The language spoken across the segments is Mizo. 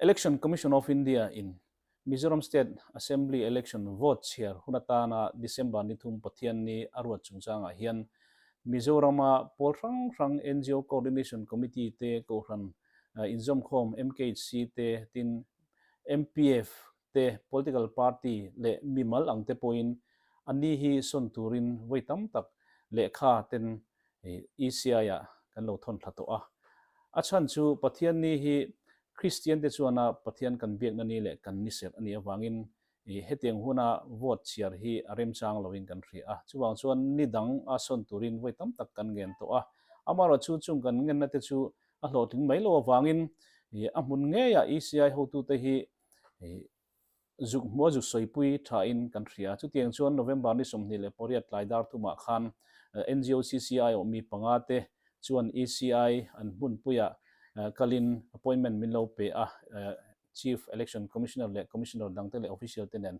Election Commission of India in Mizoram State Assembly Election vote chhiar hun atana December ni thum Pathianni a ruat chungchangah hian Mizorama pawl hrang hrang ngo Coordination Committee te Kohhran inzawmkhawm MKHC te tin MPF te political party leh mimal ang te pawhin a ni hi sawn turin vawi tam tak lehkha ten ECI-ah kan lo thawn thla tawh a. A chhan chu Pathian ni hi Kristian te chuana Pathian kan biakna ni leh kan ni serh a nih avangin hetiang huna vote chhiar hi a remchang loin kan hria a. Chuvang chuan ni dang a sawn turin vawi tam tak kan ngen tawh a. Amaherawhchu chung kan ngenna te chu a hlawhtling mai lo avangin a hmun ngeiah ECI hotute hi Zuk hmua zu sawipui thain kan hria. Chutiang chuan November ni 28 tlai dar thumah khan NGOCCI awh mi panga te chuan ECI an hmunpuiah kalin appointment min lo pe a, Chief Election Commissioner leh Commissioner dangte leh official te nen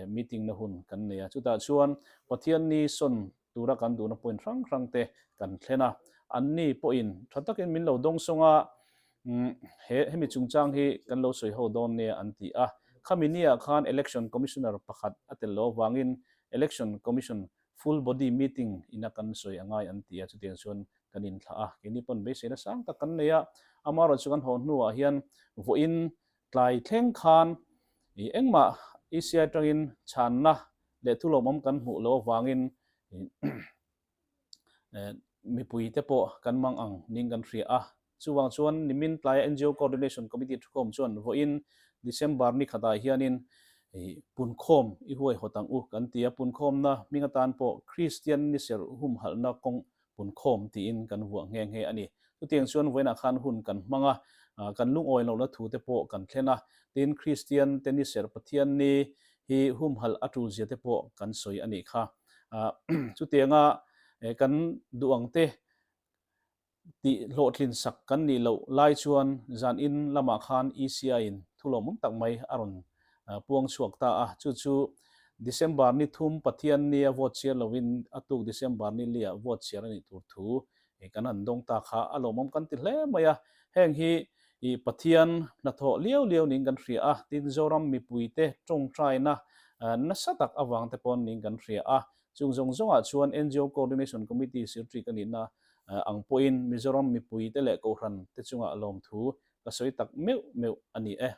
meeting na hun kan nei a. Chutah chuan Pathianni sawn tura kan duhna point hrang hrang te kan thlen a, anni pawhin tha takin min lo dawngsawng a, he hemi chungchang hi kan lo sawi ho dawn nia an ti a. Khami niah khan Election Commissioner pakhat a tel lo avangin Election Commission full body meeting ina kan sawi a ngai an ti a, chutiang chuan kan inthlah a, keini pawn beiseina sang tak kan nei a, amaherawhchu kan haw hnuah hian vawiin tlai thleng khan engmah ECI atangin chhanna leh thulawmawm kan hmuh loh avangin mipui te pawh kan mang ang ning kan hria a. Chuvang chuan nimin tlaia ngo Coordination Committee thukhawm chuan vawiin December ni khatah hianin punkhawm i huaihawt ang u kan ti a, punkhawmna hming atan pawh Kristian ni serh humhalhna kawng punkhawm tiin kan vuah nghe nghe a ni. Chutiang chuan vawiinah khan hun kan hmang a, kan lungawi lohna thu te pawh kan thlen a, tin Kristian te ni serh Pathian ni hi humhalh a tul zia te pawh kan sawi a nih kha. Chutianga kan duh ang te tih hlawhtlin sak kan nih loh lai chuan zan in lamah khan ECI in thulawmawm tak mai a rawn puang chhuak ta a, chu chu December ni thum Pathian nia vote chhiar lovin a tuk December ni liah vote chhiar a nih tur thu kan han dawng ta kha a lawmawm kan ti hle mai a, heng hi Pathian hnathawh liau liau niin kan hria a, tin Zoram mipuite tawngtaina nasa tak avang te pawn niin kan hria a, chung zawng zawngah chuan ngo Coordination Committee Secretary ka nihna ang pawhin Mizoram mipuite leh Kohhran te chungah lawmthu ka sawi tak meuh meuh a ni e.